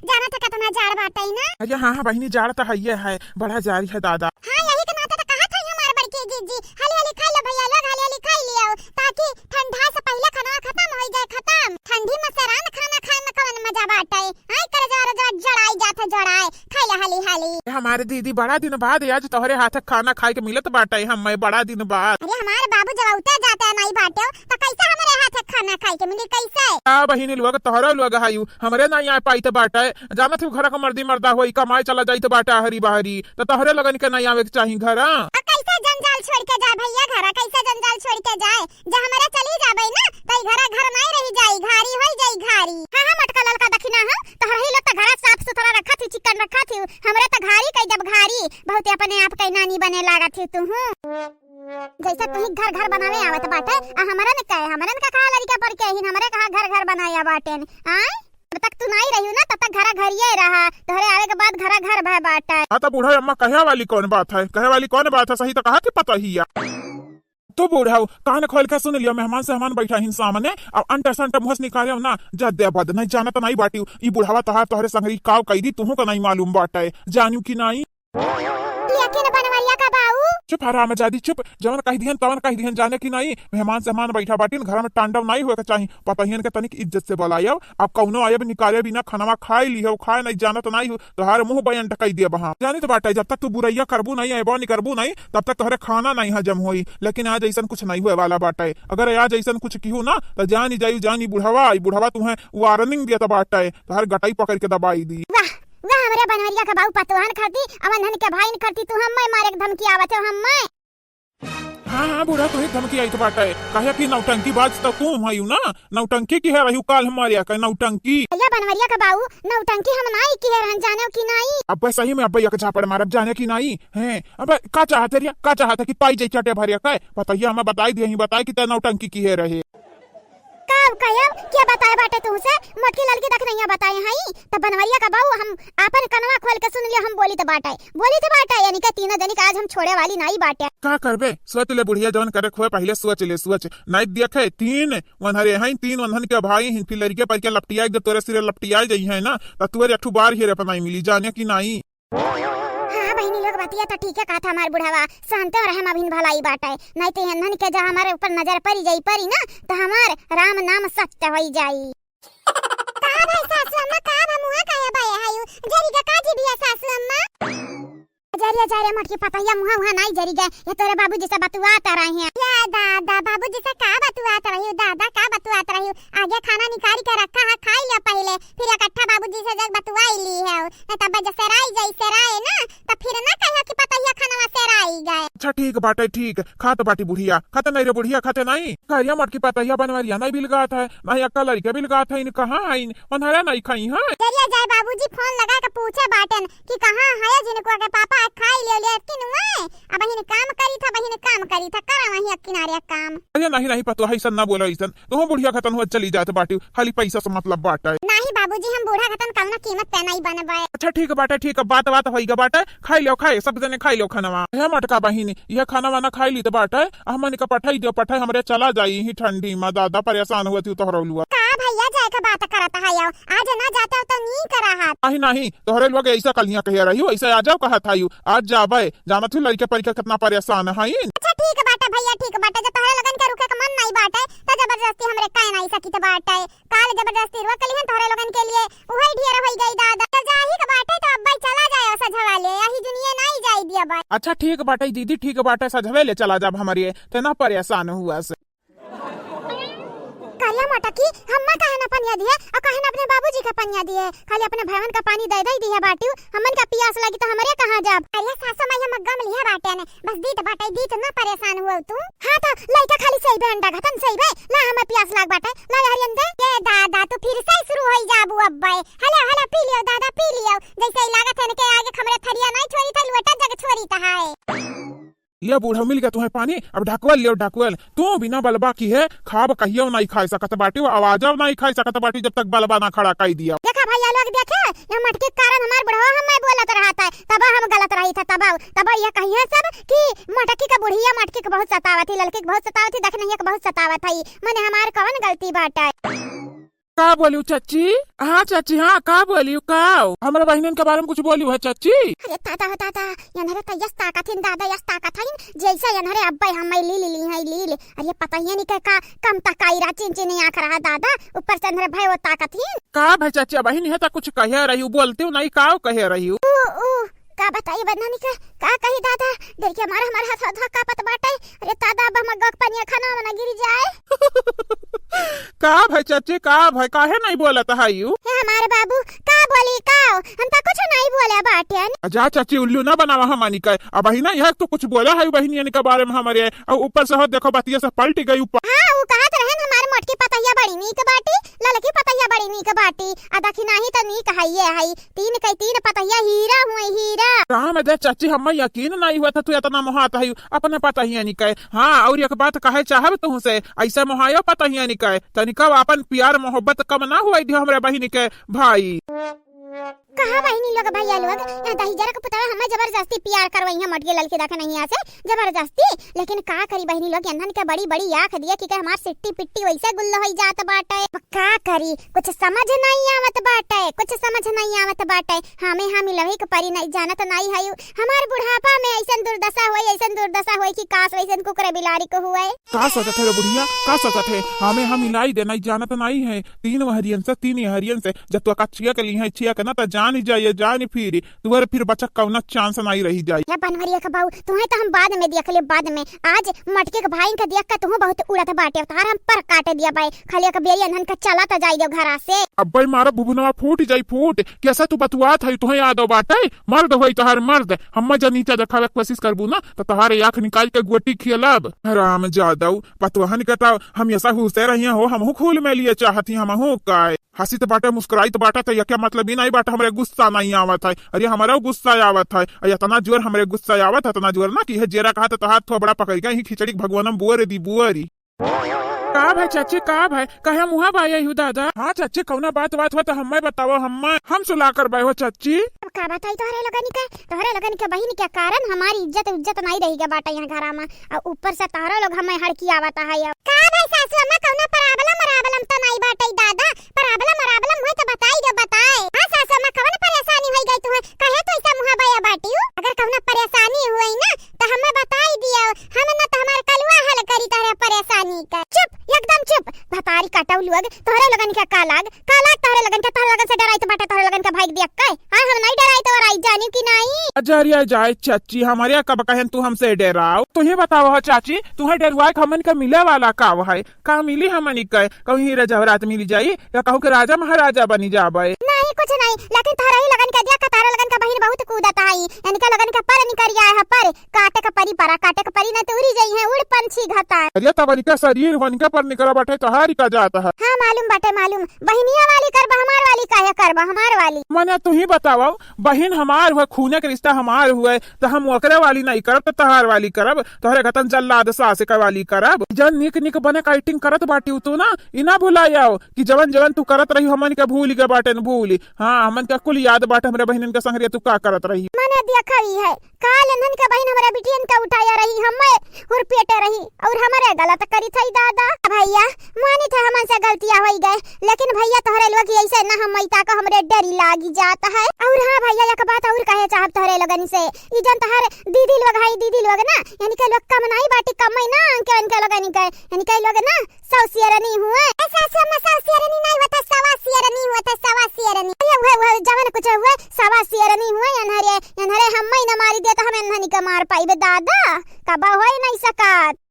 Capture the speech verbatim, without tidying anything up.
जानत है कितना जाड़ बाटे ना। अरे हाँ, हाँ बहिनी, जाड़ त हइये है, बड़ा जाड़ है दादा। हाँ, यही के नाते त कहत है हमार बड़की जीजी, हाली हाली खाई लो भैया लोग, हाली हाली खाई लियो, ताकि ठंडा से पहिले खाना खत्म हो जाए, खत्म। ठंडी में सरान खाना खाए में कवन मजा बाटे। आई करे जरा जरा जड़ाई जात है, जड़ाए, खाई लो हाली हाली। ए हमारे दीदी, बड़ा दिन बाद आज तोहरे हाथ खाना खाए के मिलत बाटे हमें, बड़ा दिन बाद। अरे हमारे बाबू जब उतर जाते हैं नहीं बाटे, तो कैसे हमारे हाथ खाना खाए के मिली, कैसे? आ बहिनी लोग, तोहरो लोग हायु, हमरे नाई आ पाइत बाटे। जानत हूँ, घर का मर्दी मर्दा होई, कमाए चला जाइत बाटे हरी बहरी, त तोहरे लगन के नाई आवे के चाही घर। आ कैसे जंजाल छोड़ के जाए भैया घर, कैसे जंजाल छोड़ के जाए? जे हमरे चली जाबे ना, त ई घरा घर नाई रही जाई, घारी होई जाई, घारी। हाँ, हाँ, मटका ललका दखिना हो, तोहरे ही लोग त घरा साफ सुथरा रखत ही, चिकन रखत ही, हमरे त घारी कई देब घारी, बहुते अपने आप के नानी बने लागत ही तू हूँ। जैसे तुही घर घर बनावे आवत बाटे, आ हमरन के, हमरन का कहा लड़का पर के हिन, हमरे कहा घर घर बनाया बाटेन, आय? जब तक तू नाई रहियो ना, तब तक घरा घरिये रहा, तोहरे आवे के बाद घरा घर भय बाटे। हाँ, तो बूढ़ा अम्मा, कहे वाली कौन बात है, कहे वाली कौन बात है, सही तो कहा थी पतोहिया। तो बूढ़ा, कान खोल के सुन लियो, मेहमान सेहमान बैठा हिन सामने, अब अंट संट मुँह से निकाले ना, जा दे बद, नहीं जानत नहीं बाटी, ई बुढ़ावा तोहार तोहरे संगरी काव कई दी, तुहू का नहीं मालूम बाटे, जानियो कि नहीं? लेकिन बनवरिया का बाऊ। चुप हरामजादी चुप, जवन कह दिहन तवन कह दिहन, जाने कि नहीं, मेहमान सेहमान बैठा बाटिन, घर में तांडव नहीं होए के चाही, पतोहियन के तनिक इज्जत से बोलायब, अब कौनो आयब निकाले बिना खनवा खाए लिहो, खाए नहीं जानत नहीं हो, तोहार मुँह बयंट कई दिया बहा। जानित बाटे, जब तक तू बुरैया करबू नहीं, अयबो नहीं करबू नहीं, तब तक तोहरे खाना नहीं हजम होई, लेकिन आज ऐसन कुछ नहीं हुए वाला बाटे, अगर आज ऐसन कुछ किहू ना, त जानी जाई, जानी बुढ़वा, ई बुढ़वा तुहे warning दिया त बाटे, तोहर गटाई पकड़ के दबाई दी। वाह, वाह, हमरे बनवरिया के बाऊ पतोहन खाती, अवंधन के भाईन खाती, तू हम्मे मारे के धमकी आवत हो, हम्मे। हाँ, हाँ, बूढ़ा, तोहे धमकी आई तो बाटे, काहे कि नौटंकी बाज तो तू हयू ना, नौटंकी की है रहू काल हमारे यहाँ का नौटंकी। या बनवरिया के बाऊ, नौटंकी हम नाई की है रहन, जाने कि नाई। अबे सही में अबे एक झापड़ मारब, जाने कि नाई, हैं, अबे का चाहत है रिया, का चाहत है कि पाई जाई चटे भरिया का, बताइए, हमें बताई दिया ही, बताए कि ते नौटंकी की है रहे। का कहेब, के बताए बाटे तुहसे? मोटकी ललकी तक नहीं बताए हई, त बनवरिया का बाऊ हम आपन कनवा खोल के सुन लियो, हम बोली त बाटे, बोली त बाटे, यानी के तीनों जनी का आज हम छोड़े वाली नाई बाटे। का करबे, सोच ले बुढ़िया, जवन करे खोए पहिले सोच ले, सोच। नाई देखे, तीन वन्हरे हई, तीन वन्हन के भाई हिन, फिर लड़के पर के लपटिया, जब तोरे सिरे लपटिया जाई है ना, त तोरे अठू बार हेरे पर नाई मिली, जाने कि नाई। हाँ बहिनी लोग, बतिया तो ठीक है कहत हमार बुढ़ावा, शांत रहे, हम अभिन भलाई बाटे, नहीं तो एन्हन के जा हमारे ऊपर नजर पड़ी जाई पड़ी ना, तो हमार राम नाम सत्य होई जाई। का भाई सासू अम्मा, का भा मुहा काहे बाए हायू? जरी का काजी बिया सासू अम्मा? जरिया जा रे मोटकी पतोहिया, मुहा उहा नाई जरी गए, ये तोरे बाबूजी से बतुआत रही हैं। या दादा, बाबूजी से का बतुआत रही हो दादा, का बतुआत रही हो? आगे खाना निकाल के रखा है, खाई लिया पहिले, फिर इकट्ठा बाबूजी से जग बतुआई ली है, न तब जब सेराई जाई, सेराए ना, तब फिर ना कहियो कि पतोहिया खनवा सेराई गए। अच्छा ठीक बाटे, ठीक, खात बाटी बुढ़िया, खाते नहीं रे बुढ़िया, खाते नहीं। करिया मोटकी पतोहिया बनवरिया नहीं बिलगात है, नहीं अक्का लड़के बिलगात है, इन कहाँ है, इन वनहरा नहीं खाई है। जरिया जाए बाबूजी फोन लगा के पूछे बाटन कि कहाँ है जिनको के पापा खाई ले ले कि नुए। अब बहिन काम करी था, बहिन काम करी था, करा वहीं किनारे काम। अरे नहीं, नहीं पतोह, ऐसन ना बोलो, ऐसन तुहू बुढ़िया खतन हुआ चली जात बाटी, खाली पैसा से मतलब बाटे। नहीं बाबूजी, हम बूढ़ा खतन कौनो कीमत पे नहीं बनबे। अच्छा ठीक बाटे, ठीक, अब बात बात होई गा बाटे, खाई लो, खाए सब जने खाई लो खानवा। हे मोटका बहिनी, यह खाना वाना खाई ली त बाटे, हमन का पठाई दियो, पठाई हमरे चला जाई ही ठंडी में, दादा परेशान हुआ थी तोहरा लुआ। का भैया जाए का बात करत है, आओ आज ना जाते हो तो नीक रहत। नहीं नहीं, तोहरे लोग ऐसा कलियां कह रही हो, ऐसा आ जाओ कहत है, आज जाबे, जानत हूँ लड़के परिके कितना परेशान है। अच्छा ठीक बाटे भैया, ठीक बाटे, जब तोहरे लोगन के रुके के मन नहीं बाटे तो जबरदस्ती हमरे कह नहीं सकित बाटे। काल जबरदस्ती रोक लिहन तोहरे लोगन के लिए, उहे ढेर होई गई दादा। तो जाही के बाटे तो अब्बे चला जाए सझवा ले, यही दुनिया नहीं जाई दिया बाटे। अच्छा ठीक बाटे दीदी, ठीक बाटे, सझवे ले चला जाब हमरे, ते ना परेशान हुआ से। करिया मोटकी, हम्मा काहे ना पनिया दिए और काहे ना अपने बाबूजी के पनिया दिए, खाली अपने भवन का पानी दे दे दिए बाटू, हमन का पियास लगी तो हमरे कहाँ जाब? अरे सासू माई, हम गम लिहे बाटे ने, बस दीत बाटे, दीत ना परेशान हुआ तू। हाँ तो लइका खाली सही बे अंडा घतन सही बे, ला हमें पियास लाग बाटे, ला हरियन दे। ए दादा, तू फिर से शुरू होई जाबू अब्बे। हेलो हेलो, पी लियो दादा, पी लियो, जैसे ही लागत है इनके आगे खमरे थरिया नहीं छोड़ी था, लोटा जग छोड़ी था है। ले बूढ़ा, मिल गया तुम्हें पानी, अब ढकवल लियो ढकवल। तू बिना बलबा की है, खाब कहियो नहीं खाई सकत बाटी, वो आवाजो नहीं खाई सकत बाटी, जब तक बलबा ना खड़ा कई दिया। देखा भैया लोग, देखे, ये मटकी के कारण हमार बुढ़वा हम मैं बोलत रहा था, तब हम गलत रही था, तब, तब ये कहिए सब कि मटकी का बुढ़िया मटकी के बहुत सतावत ही, लड़की के बहुत सतावत ही, देख नहीं के बहुत सतावत है, मने हमार कवन गलती बाटे? का बोलियो चाची? हाँ चाची, हाँ, का बोलियो, का? हमरा बहिनन के बारे में कुछ बोलियो है चाची? अरे दादा, दादा, एन्हरे त यस ताकत हिन दादा, यस ताकत हिन, जैसे एन्हरे अब्बे हम्मे ली ली ली है, ली ली। अरे पता ही नहीं के का कम तकाई रहा, चिन चिन आँख रहा दादा, ऊपर से एन्हरे भय वो ताकत हिन। का भय चाची, अबहिन इहे त कुछ कहे रही, बोलते हो नहीं, का कहे रही? ऊ, ऊ, का बताई बन्हनी के, का कही दादा, डर के मारे हमारे हाथ धक्का पत बाटे। अरे दादा, अब हम गक पनिया खाना में ना गिर जाए। का भय चाची, का भय, काहे नहीं बोलत है यू? हे हमारे बाबू, का बोली का? हम तो कुछ नहीं बोले बाटेन। आ जा चाची, उल्लू ना बनावा हमनी के। अबहिन इहे तो कुछ बोला है बहिनियन के बारे में हमरे, और ऊपर से हो देखो बतिया से पलट गई ऊपर। हाँ, ऊ कहत रहन हमारे मोटकी पतहिया बड़ी नीक बाटी, ललकी पतहिया बड़ी नीक बाटी, आ दखिनाही तो नीक हइये हई। तीन कई तीन पतहिया हीरा हुए, हीरा। राम दे चाची, हम्मे यकीन नहीं हुआ था तू इतना मोहात है अपने पतहिया निकाय। हाँ, और एक बात कहे चाहब तुहसे, ऐसे मोहायो पतहिया निकाय, तनिका अपन प्यार मोहब्बत कम ना हुआ दियो हमरे बहिनी के भाई। कहा बहिनी लोग, भैया लोग, यहाँ दहिजरा के पुतवा हमें जबरदस्ती प्यार करवाई है, मोटकी ललकी देखे नहीं आसे, जबरदस्ती। लेकिन का करी बहिनी लोग, एन्हन के बड़ी बड़ी आँख दिए कि के हमार सिट्टी पिट्टी वैसे गुल्ल होई जात बाटे। अब का करी, कुछ समझ नहीं आवत बाटे, कुछ समझ नहीं आवत बाटे। हमें हम मिलवही के परी नहीं, जानत नहीं है। हमार बुढ़ापा में ऐसन दुर्दशा होई, ऐसन दुर्दशा होई कि काश वैसन कुकुरे बिलारी को हुए। का सोचत है रे बुढ़िया, का सोचत है? हमें हम मिलाई दे नहीं, जानत नहीं है। तीन वहरियन से, तीन यहरियन से, जब तो का छिया के ली है, छिया के ना तो जान ही जाइए, जान ही फिर। तुहरे फिर बचक कौनो chance नाई रही जाई। हे बनवरिया के बहू, तुहे तो हम बाद में देख ले, बाद में। आज मटके के भाई के देख के तुहू बहुत उड़त बाटे, तार हम पर काट दिया बाई। खाली एक बेरी एन्हन के चला त जाई दो घरा से। अब्बे मारा भुभुनवा फूट जाई फूट। कैसा तू बतुआत है, तुहे याद बाटे? मर्द होई तोहार मर्द। हम्मा जब नीचा देखावे के कोशिश करबू ना, तो तोहारे आँख निकाल के गोटी खियलब। राम जादव, पतवहन के तो हम ऐसा हुसे रहिए हो, हमहू खूल में लिए चाहती, हमहू काय। हंसित बाटे, मुस्कुराइत बाटे, तो यह क्या मतलब ही नहीं बाटे, हमरे गुस्सा नहीं आवत है। अरे, हमरा गुस्सा आवत है। अरे, इतना जोर हमरे गुस्सा आवत है, इतना जोर ना कि यह जेरा कहा तो तोहार थोबड़ा पकड़ के ही खिचड़ी के भगवान में बोर दी, बोरी। का भाई चाची, का भाई, कहे मुहा बाई हो दादा? हाँ चाची, कौना बात, बात हो तो हम्मे बताओ, हम्मे, हम सुला कर बाई हो चाची। अब का बताई तोहरे लोगन के, तोहरे लोगन के बहिन के कारण हमारी इज्जत, इज्जत नहीं रही के बाटे यहाँ घरा में। और ऊपर से तोहरे लोग हमें हड़की आवत है। अब का भाई सासू अम्मा, कौनो problem, problem तो नहीं बाटे दादा? Problem, problem हुए तो बताई दो, बताए। हाँ सासू अम्मा, कौन परेशानी होई गई तुहे? काहे तू ऐसा मुहा बाया बाटियो? अगर कौनो परेशानी हुई ना तो हमें बताई दियो, हम ना तो हमार कलुआ हल करी तोहरे परेशानी का। चुप, एकदम चुप। भतारी काटऊ लोग, तोहरे लोगन के का लाग, का लाग तोहरे लोगन के, तोहरे लोगन से डराइत बाटे, तोहरे लोगन के भाई देख के। हाँ, हम नहीं डराइत वराइत, जानी कि नहीं? अजरिया जाए चाची, हमारे कब कहन तू हमसे डराओ? तू ही बताओ हो चाची, तुहे डरुआ के हमन के मिले वाला का है? का मिली हमनी के? कहूँ हीरा जवाहरात मिल जाई या कहूँ के राजा महाराजा बनी जाबे? नहीं, कुछ नहीं, लेकिन तोहरे ही लोगन के दिया, तोहरे लोगन के बहिन बहुत कूदत है, इनके लोगन के पर निकरिया है, पर काटे के परी परा, काटे के परी, नहीं तो उड़ी जाई है उड़ पंछी घता। अरे तब इनका शरीर हो, इनका पर निकरा बाटे, तोहारी का जात है। हाँ मालूम बाटे, मालूम। बहिनिया वाली करबा, हमार वाली काहे करबा, हमार वाली। मने तू ही बताओ, बहिन हमार हुए, खूने के रिश्ता हमार हुए, तो हम ओकरे वाली नहीं करब, तो तोहार वाली करब, तोहरे घतन जल्लाद सास के वाली करब। जन निक निक बने के acting करत बाटी तू ना, ई ना भुला जाओ कि जवन जवन तू करत रही, हमन के भूल गए बाटेन, भूल। हाँ, हमन के कुल याद बाटे, हमरे बहिनन के संगरिया तू का करत रही। मने देखा ही है, काल एन्हन के बहिन हमरा बिटियन के उठाया रही, हम्मे हुरपेटे रही और हमरे गलत करी थई दादा। भैया, मानी थे हमन से गलतियाँ होई गए, लेकिन भैया तोहरे लोग ऐसे ना हम मैता को हमरे डरी लागी जात है। और हाँ भैया, एक बात और कहे चाहब तोहरे लोगन से, ई जन तोहर दीदी लोग है, दीदी लोग ना, इनके लोग कम नहीं बाटी, कम ही ना, इनके, इनके लोगन के, इनके लोग ना सौसियरनी हुए। ए सासु अम्मा, सौसियरनी नहीं होता, सवा सियरनी होता, सवा सियरनी। ये हुए, हुए, जवन कुछ हुए, सवा सियरनी हुए। एन्हरे, एन्हरे हम्मे न मारी दे तो हम एन्हनी के मार पाइबे दादा, कबा होई नहीं सकत।